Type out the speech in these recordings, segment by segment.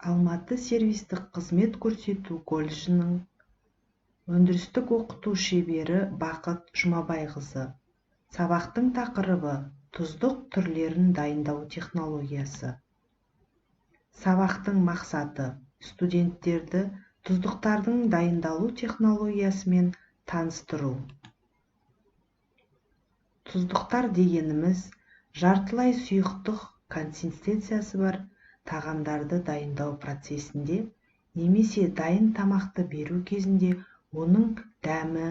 Алматы сервистік қызмет көрсету колледжінің өндірістік оқыту шебері Бақыт Жұмабайқызы. Сабақтың тақырыбы: тұздық түрлерін дайындау технологиясы. Сабақтың мақсаты: студенттерді тұздықтардың дайындалу технологиясымен таныстыру. Тұздықтар дегеніміз жартылай сұйықтық консистенциясы бар тағамдарды дайындау процесінде немесе дайын тамақты беру кезінде оның дәмі,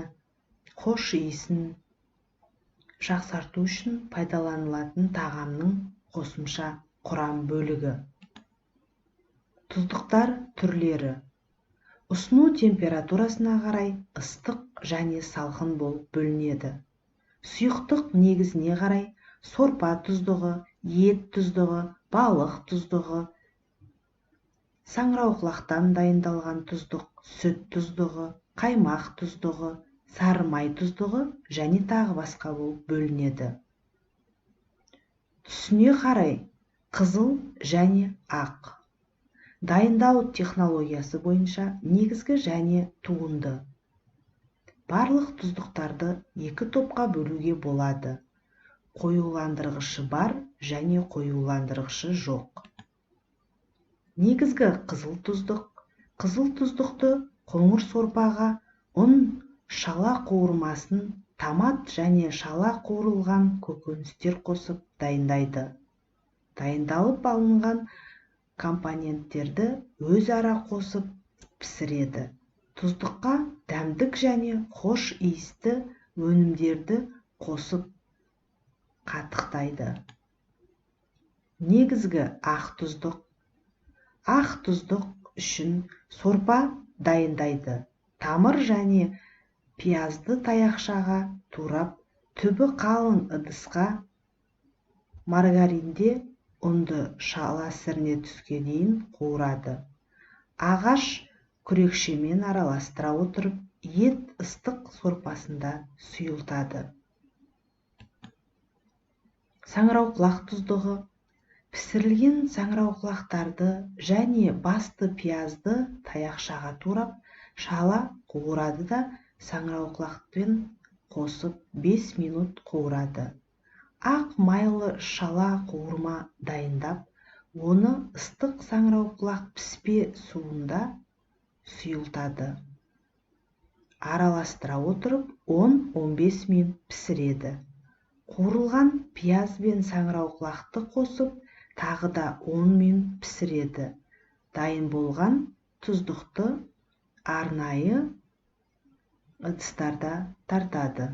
хош иісін жақсарту үшін пайдаланылатын тағамның қосымша құрам бөлігі. Тұздықтар түрлері ұсыну температурасына қарай ыстық және салқын болып бөлінеді. Сұйықтық негізіне қарай сорпа тұздығы, ет тұздығы, балық тұздығы, саңырауқұлақтан дайындалған тұздық, сүт тұздығы, қаймақ тұздығы, сары май тұздығы және тағы басқа болып бөлінеді. Түсіне қарай қызыл және ақ. Дайындау технологиясы бойынша негізгі және туынды. Барлық тұздықтарды екі топқа бөлуге болады: қоюландырғышы бар және қоюландырғышы жоқ. Негізгі қызыл тұздық. Қызыл тұздықты қоңыр сорпаға ұн, шала қуырмасын, томат және шала қуырылған көкөністер қосып дайындайды. Дайындалып алынған компоненттерді өзара қосып пісіреді. Тұздыққа дәмдік және хош иісті өнімдерді қосып қатықтайды. Негізгі ақ тұздық. Ақ тұздық үшін сорпа дайындайды. Тамыр және пиязды таяқшаға турап, түбі қалың ыдысқа маргаринде ұнды шала сірне түске дейін қуырады. Ағаш күрекшемен араластыра отырып, ет ыстық сорпасында сұйылтады. Саңырауқұлақ тұздығы. Пісірілген саңырауқұлақтарды және басты пиязды таяқшаға турап, шала қуырады да саңырауқұлақпен қосып 5 минут қуырады. Ақ майлы шала қуырма дайындап, оны ыстық саңырауқұлақ піспе суында сұйылтады. Араластыра отырып 10-15 минут пісіреді. Қуырылған пияз бен саңырауқұлақты қосып, тағы да 10 минут пісіреді. Дайын болған тұздықты арнайы ыдыстарда тартады.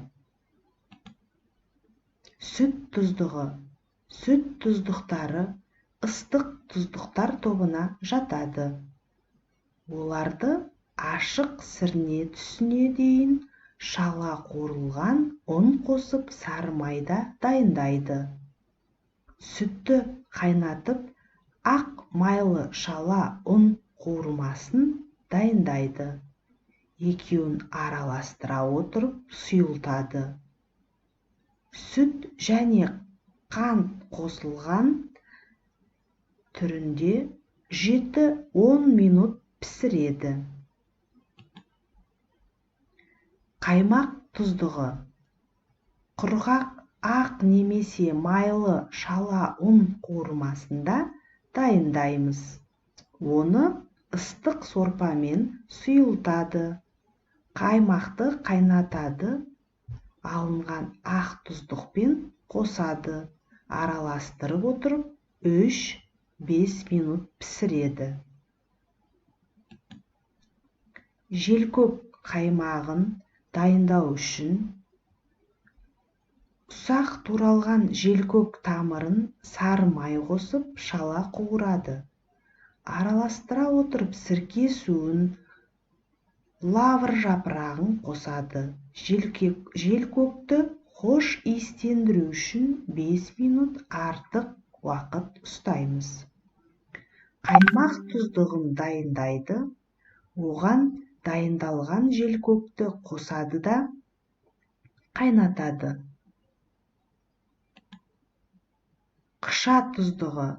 Сүт тұздығы. Сүт тұздықтары ыстық тұздықтар тобына жатады. Оларды ашық сірне түсіне дейін шала қуырылған ұн қосып сары майда дайындайды. Сүтті қайнатып, ақ майлы шала ұн қуырмасын дайындайды. Екеуін араластыра отырып сұйылтады. Сүт және қант қосылған түрінде 7-10 минут пісіреді. Қаймақ тұздығы. Құрғақ ақ немесе майлы шала ұн қуырмасында дайындаймыз. Оны ыстық сорпамен сұйылтады. Қаймақты қайнатады, алынған ақ тұздықпен қосады, араластырып отырып 3-5 минут пісіреді. Желкөк қаймағын дайындау үшін ұсақ туралған желкөк тамырын сары май қосып шала қуырады. Араластыра отырып сірке суын, лавр жапырағын қосады. Желкөкті хош иістендіру үшін 5 минут артық уақыт ұстаймыз. Қаймақ тұздығын дайындайды. Оған дайындалған желкөкті қосады да қайнатады. Қыша тұздығы.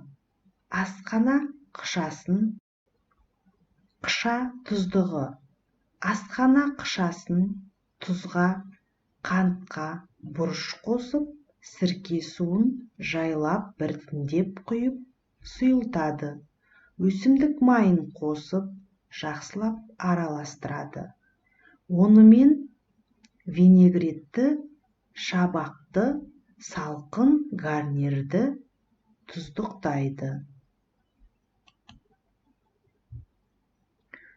Асқана қышасын Қыша тұздығы. Асхана қышасын тұзға, қантқа бұрыш қосып, сірке суын жайлап біртіндеп құйып сұйылтады. Өсімдік майын қосып, жақсылап араластырады. Онымен винегретті, шабақты, салқын гарнирді тұздықтайды.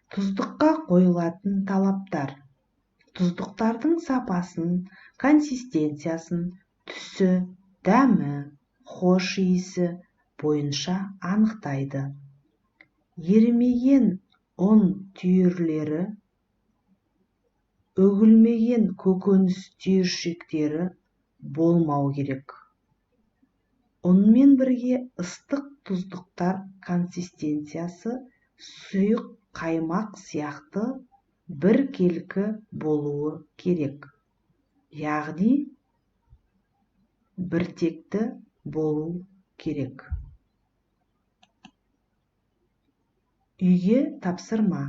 Тұздыққа қойылатын талаптар. Тұздықтардың сапасын, консистенциясын, түсі, дәмі, хош иісі бойынша анықтайды. Ерімеген ұн түйірлері, үгілмеген көкөніс түйіршіктері болмау керек. Ұнмен бірге ыстық тұздықтар консистенциясы сұйық қаймақ сияқты біркелкі болуы керек, яғни біртекті болу керек. Үйге тапсырма.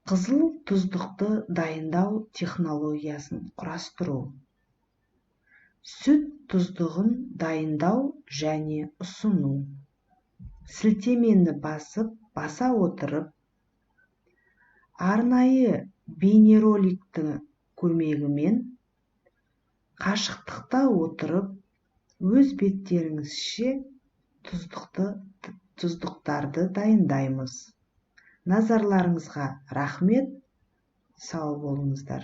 Қызыл тұздықты дайындау технологиясын құрастыру. Сүт тұздығын дайындау және ұсыну. Сілтемені баса отырып, арнайы бейнероликтің көмегімен қашықтықта отырып, өз беттеріңізше тұздықтарды дайындаймыз. Назарларыңызға рахмет, сау болыңыздар.